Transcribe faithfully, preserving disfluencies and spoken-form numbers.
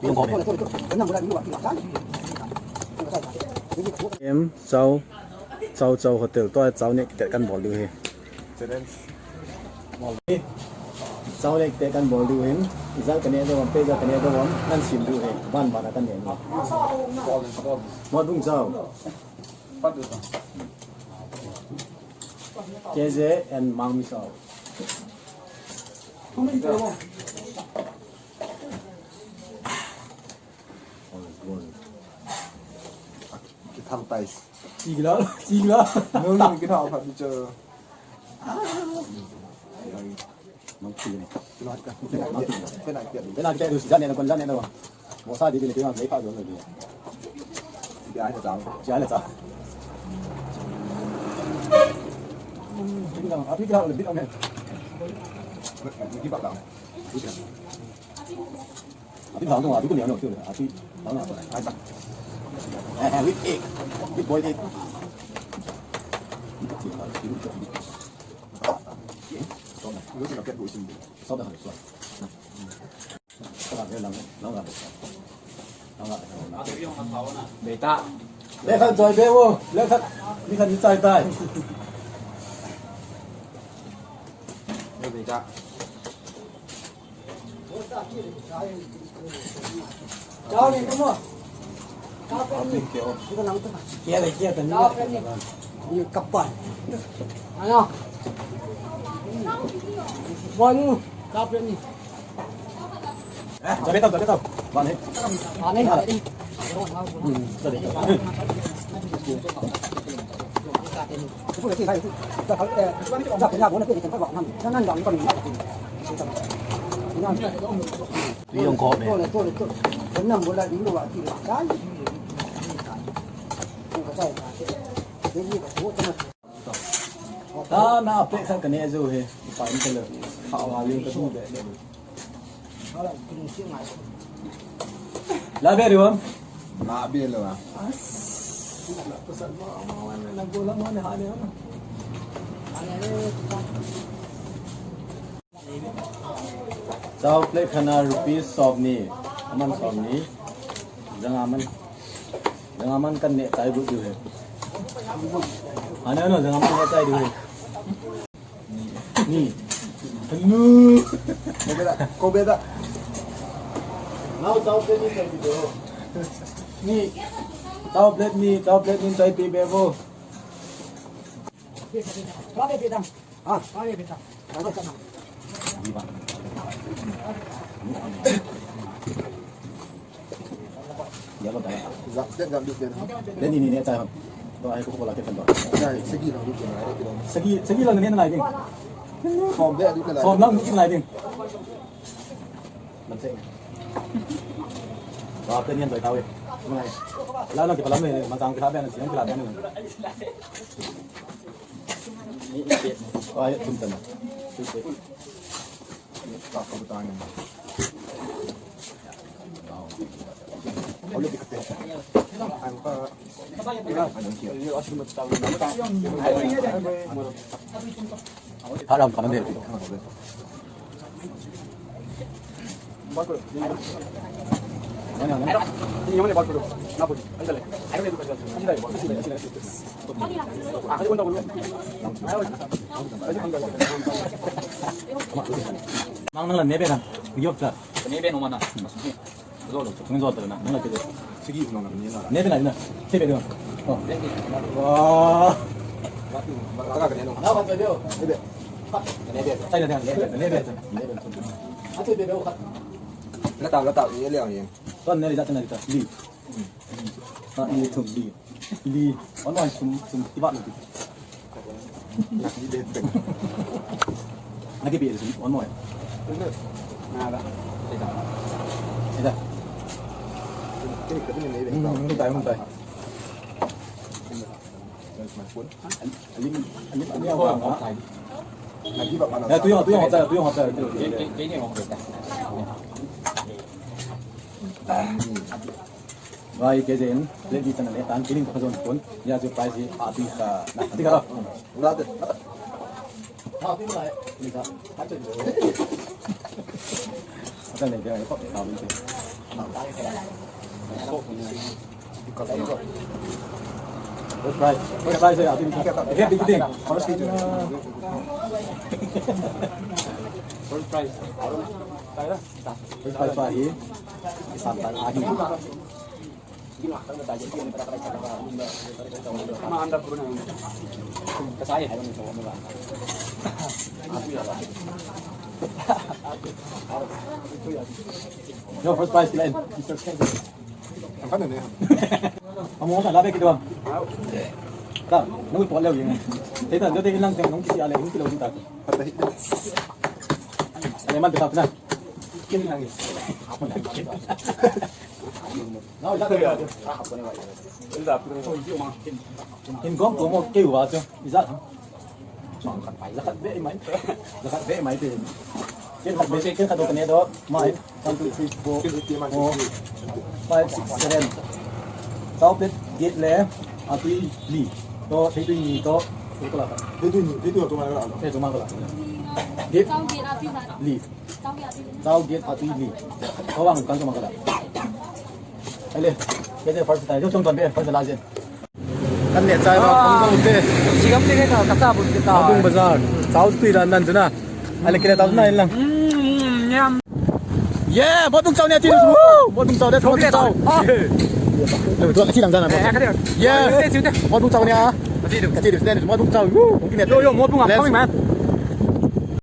Em, Chow, Chow Chow Hotel, tua chow neh tet kan bol diu ahi. Chow neh tet kan bol diu ahin, ijat kaneh diu ham, peh ijat kaneh diu ham, nahin sim diu ahi, ban ban a kaneh diu. Mo dung chow. K J and Mang Mi Chow. Kithang tai. Chigla, chigla. No, no, kithang phat ni cho. Mang chigla. Kithang phat. Kithang phat. Kithang phat. Kithang phat. Mo sa di di ni kithang phat. Dia ni chang. Dia ni chang. Kithang, api kithang lebih lama. Ni kibat lang. Api lang tu, api kau ni ano tu, api lang apa? Ai tak. Eh, eh, with egg, with boiled egg. Stop dah, stop. Lang, lang, lang, lang. Beta. Lekhat choi be o, lekhat, lekhat ni chai tai. Beta. Tui jong kho me. Ta na plate khat kaneh jou ahi. Ipa in kala. Kha wa ling ka tu be. La be diu ham? La be lou a. Chow plate khat na rupees somni, aman somni, janga man, janga man kaneh chai got diu ahi. Ano, ano, janga man neh chai diu ahi. Ni, nu. Ko be da, ko be da. Nao chow plate ni chai diu. Ni, chow plate ni, chow plate ni chai pi be bo. Sagi, sagi lang neh nalai ding. Som lang neh nalai ding. Lam se. Wa, plate ni an doi tau e. Ngai. La, la, kipalam le, masang kila be na, siang kila be na. Wa, ye tum tan. Haram kaman de. Mang nang la nebe nang. Yok ta. Nebe no mana. Zo lo. Nang zo ta na. Nang la ke. Sagi no na ni na. Nebe na na. Sebe de. Oh. Wa. Ka ka ne no. Na ba de. Nebe. Nebe. Nebe. Nebe. Atu de de. La ta, la ta, ye le ye. Ton ne ja ta na ta. Li. Ah, ini tu li. Li. Ono sum, sum, iba ni. Lagi bete. Lagi bete sum, ono ya. Nada. Eda. Eda. Ini kita ni ni. Hmm, ini tayo, ini tayo. That's my phone. Alim, alim, alim, alim. Lagi ba mana? Ya, tu yang, tu yang hotel, tu yang hotel. Ini, ini, ini. Wai, K J in, plate ni chana le, tan kiling ka zon pon, ya chu price hi, a ti ka, na, a ti ka ra. Ula te. A ti ka, ni ka, a chu. A ta le, ya, ko, ta, ni. First prize. First prize, yeah, I think. Yeah, big thing. First prize. First prize pa hi. Isang tan ahi. Yo, first prize kila in. Ang kano na yan? Amo ka, labi kita. Ta, nung ipo leo yun. Tita, dito yung lang, nung kisi ale, nung kilo dito. Patay. Ale, man, kita na. Kin lang. Kin gom ko mo keu wa cho. Iza. Zakhat be mai. Zakhat be mai te. Kin khat be, kin khat do kane do. Mai. One, two, three, four, five, six, seven. Tao pet get le. Atui li. To, thei tui ni to. Ko la. Thei tui ni, thei tui to ma la. Thei to ma la. Get. Li. Chao get atui li. Kawang kan kama kala. Ale. Kete first time. Jom chom be first la je. Kan ne chai ma kong kong te. Sigam te ka ka ta bu te ta. Kong bazar. Chao tui dan dan tu na. Ale kile ta na ilang. Mm, yum. Yeah, mo tung chao ne ti. Mo tung chao de, mo tung chao. Lo tu ka ti dang dan na. Yeah. Mo tung chao ne a. Ka ti du. Ka ti du. Mo tung chao. Yo yo, mo tung a coming man.